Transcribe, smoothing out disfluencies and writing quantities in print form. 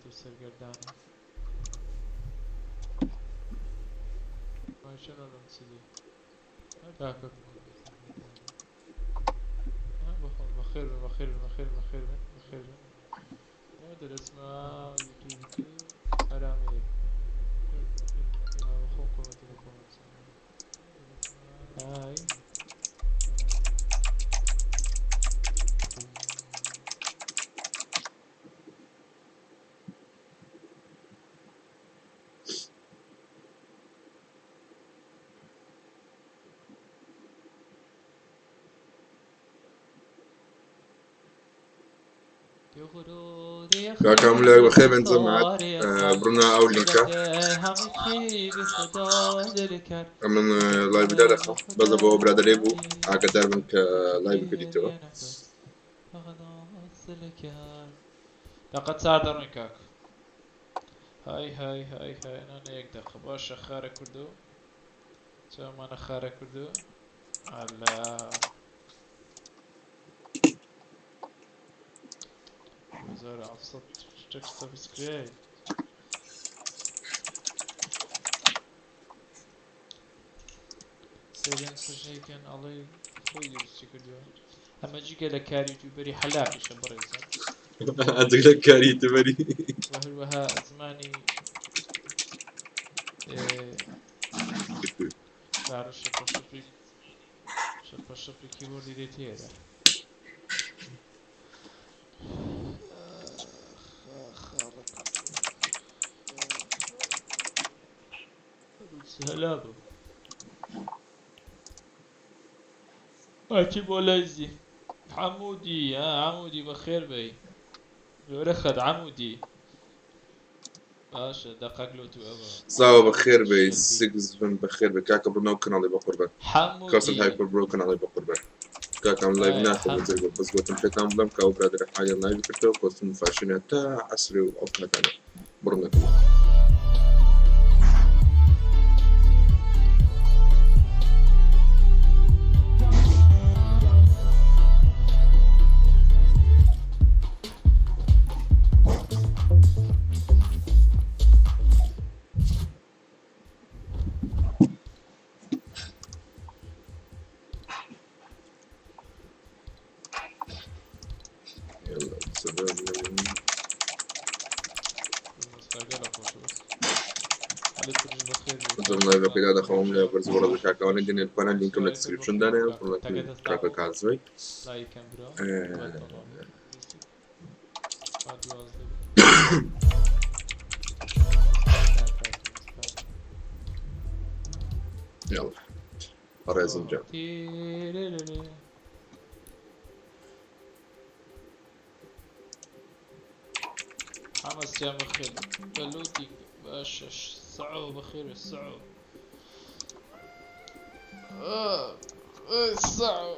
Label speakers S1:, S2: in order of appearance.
S1: و سەرگەردانە. کاکە بەخێر بن بەخێر بن بەخێر بن بەخێر بن بەخێر بن دەرەچمە یوتیوب ئەرامەیە بەخۆم کۆمێنت بەخۆم هاي.
S2: کاکە هەموو لایەک بەخێر بێن جەماعەت بڕنە ئەو لینکە ئەمن live دادەخەم بەس بۆ برادەرێ بوو ئاگادار بن کە live کردیتەوە.
S1: دەقە چار دەڕۆین کاک. های های های های نانە یەک دەقە باشە خارە کوردۆ چاومانە خارە کوردۆ ئەلا 1700 شتێک subscribe. سەیریان سەژەیکەن ئەڵێ خۆی دروستی کردووە. ئەمە جگە لە کاری یوتیوبەری حەلاقیشە بەڕێزان.
S2: جگە لە کاری یوتیوبەری.
S1: و هەروەها زمانی بارە شەپە شەپی شەپە شەپی کیبۆردی دێت تێرە. سلام ئەچی بۆ لای عمودی ها عمودی بەخێر بێی لۆرە خەت عمودی باشە دەقەک لۆ تو ئەوە
S2: ساوە بەخێر بێی سگز بن بەخێر بێ کاکە بڕنەوە کەناڵی بەقوربان کاسل
S1: حەمودی
S2: هایپەر برۆ کەناڵی بەقوربان کاکە ئەم live
S1: ئایا
S2: ناخەم
S1: حەم
S2: جەرگۆ بەس گوتم پێتان بڵێم کە ئەو برادەرە حالیان live ی کردەوە costume fashion ە تا عەسرێ و ئەو کاتانە بڕنەکەم. يلا سلام. زۆر live ەکەی دادەخەوم لە بەرز بۆ ڕێز کاکەوانە دێنێ بکەنە لینکم لە description دانێ کاکە کازوی. يلا ڕێزم جا.
S1: حەمەس گیان بەخێر بە loading باشە سعو بەخێر بێ سعو. سعو.